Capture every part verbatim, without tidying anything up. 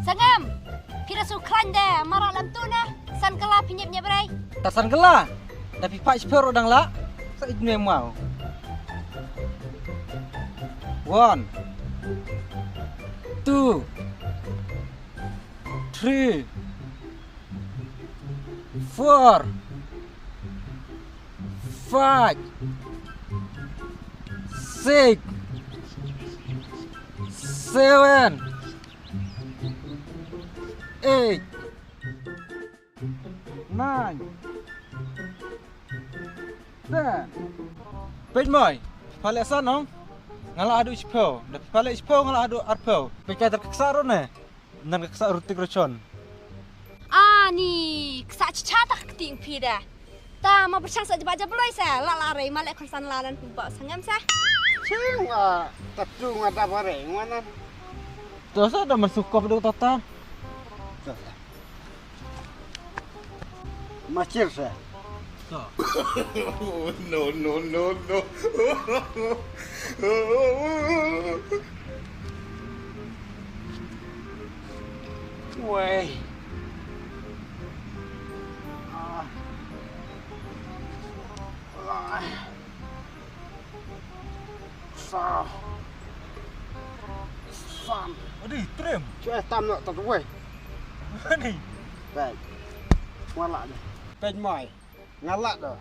Sangem, phi da shu khlaiñ de, marah lam tu ne. San kylla phi ñiap ñiap rei. Ta san kylla. Da phi phah shiphew ruh dang lah. Sa ït me mau. One, two, three, four, five, six, seven, eight, nine, ten. Peit moi, phi phah leh san ong? Nga lah haduh shiphew. Da phi phah leh shiphew nga lah haduh arphew. Peit ka ter ka ksah ruh ne. Nan ka ksah ruh tik ruh chon. Ani, ksah chicha ta ka kti ïing phi da. Ta ma pyrshang sa jaba jabloi sa, la la rei ma leh khon san la nan pynbok sangem sa. Ching wa tatu nga da bare ngwanan. To sa da man sukop do tata. To sa. Machir sa. To. No, no, no, no. Wei. Ah. Ah. Sa. San. Adi, trim. Cue tam nok tatu wei. Adi. Peit. Nga lah de. Peit moi. Nga lah de.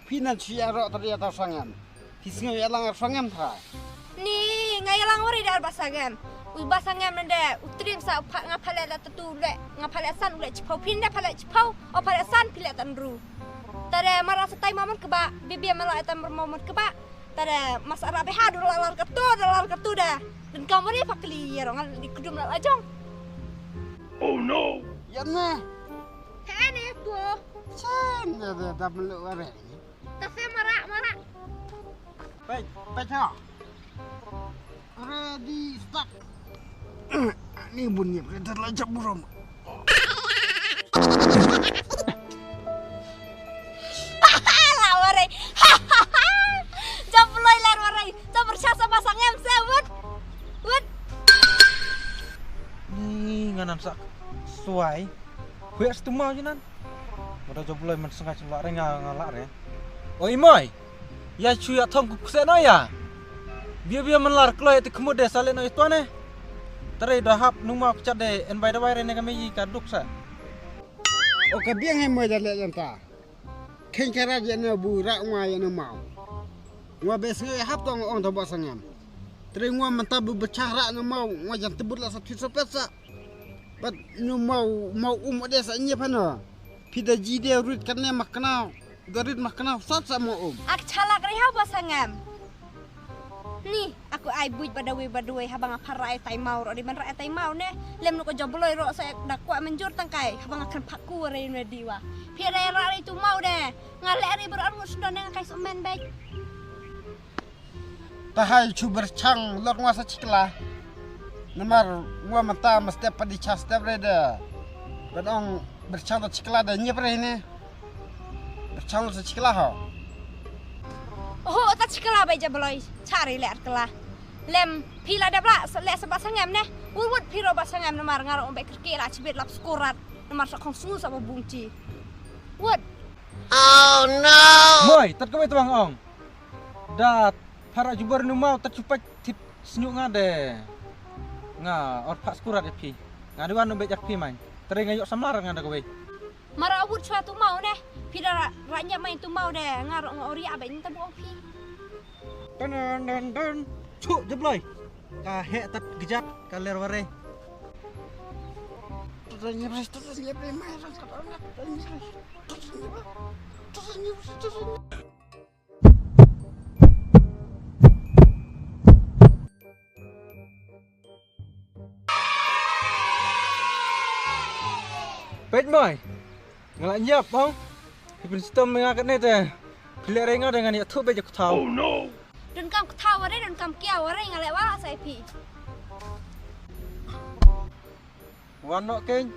Phi nan shu ïaroh tadi ïa ta sangem. Phi sngew ïalang ar sangem tha. Ni, nga ïalang wari da ar ba sangem. U ba sangem nande, u trim sa u pha nga pha leh da tatu leh, nga pha leh san u leh chipau phi nande pha leh chipau, o pha leh san phi leh tan ru. Tare mara sa tai maman keba, bibia mala eta mara maman keba. Tare mas ara beha du la lar katu, da lar katu da. Dan kamari pakli ïa rong di kudum la lajong. Oh no. Ïa ne. He ne tu. Sen da da da melu are. Ta se mara mara. Peit, peit ha. Ready, start. Ni bun ni, ready la jab burom. La warai. Jab loi lar warai. Jab bersa sa pasang em se, wut. Wut. Ni nganan sak suai. Huya stumau jinan. Mada job loi man sengaja lah re nga nga lah re. Oi moi. Ya chu ya thong ku kuse no ya. Bia bia man lar kloi te khmut de sale no itwa ne. Tare da hap numa pechat de en bai da wai re ne kami ka duk sa. O ka biang he moi da le lenta. Khen kara je ne bu ra ngwa ya ne mau. Ngwa bes ngai hap tong ong to ba sangam. Tare ngwa manta bu bechang ra ne mau ngwa jan tebut la sa thit sa pet sa. Bat nu mau mau um ade sa nye phano. Phi da ji de rit kan ne makna. Da rit makna sat sa mau um. Ak chalak re ha ba sangam. Ni aku ai buit ba dawi ba duai haba nga phar rai tai mau ro di man rai tai mau ne. Lem nu ko job loi ro sa da kwa menjur tangkai haba nga kan phaku re ne diwa. Phi rai rai tu mau de. Nga le ri ber arngut sendon ne nga kai so men bek. Ta hai chu berchang lok ngwa sa chikla. Namar ngwa mata ma step padi cha step re de. Ban ong berchang ta chikla de nyep re ne. Berchang sa chikla ho. Ho ta chikla bai ja beloi. Chari le arkla. Lem phi la dap la le sa ba sangam ne. Wut wut phi ro ba sangam namar nga ro bai kerki la chibit lap skurat. Namar sa khong sngu sa ba bungchi. Wut. Oh no. Moi, tat ka bai tuang ong. Da phara jubor nu mau tat chupat tip snyuk nga de. Nga or phak skurat e phi. Nga diwan nu bejak phi main. Teri nga yok samlar nga da kawei. Mara awut chwa tu mau ne. Phi da ra nyap main tu mau de. Nga rok nga or ya bai ni tabu ong phi. Dun dun dun dun. Chu jebloi. Ka he tat gejat ka ler ware. Tutan nyap ris tutan nyap ris mai ras ka tutan nyap ris. Tutan nyap ris. Tutan nyap ris tutan nyap ris. Peit mai. Nga la nyap hong. Hi pyn stom nga kat ne te. Phi leh rei nga de ngan ïathuh beit ïa ka thaw. Oh no. Don kam ka thaw ware don kam kia ware nga leh wa sa ïa phi. Wan noh keiñ.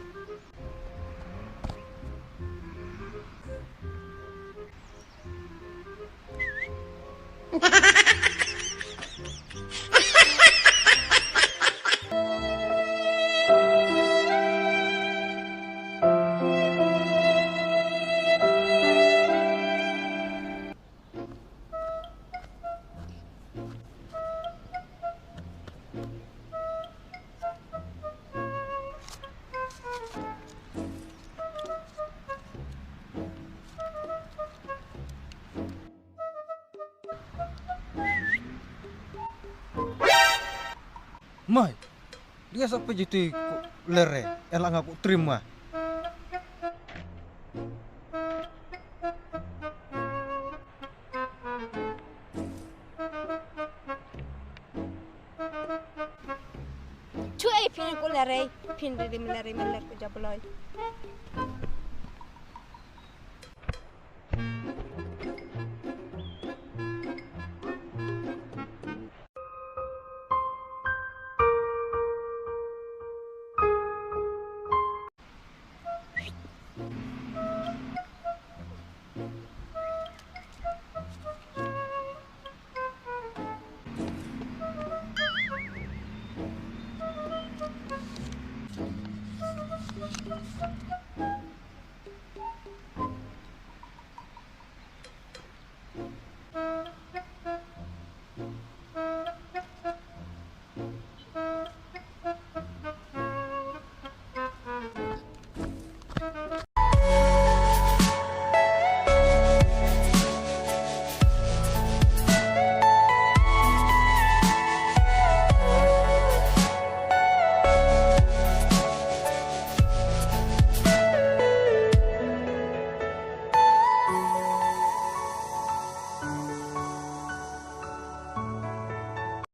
Mai, dia sa pejiti ku lere, ela nga ku terima. Chu ei phin ku lere, phin ri ri lere, lere ku jabloi.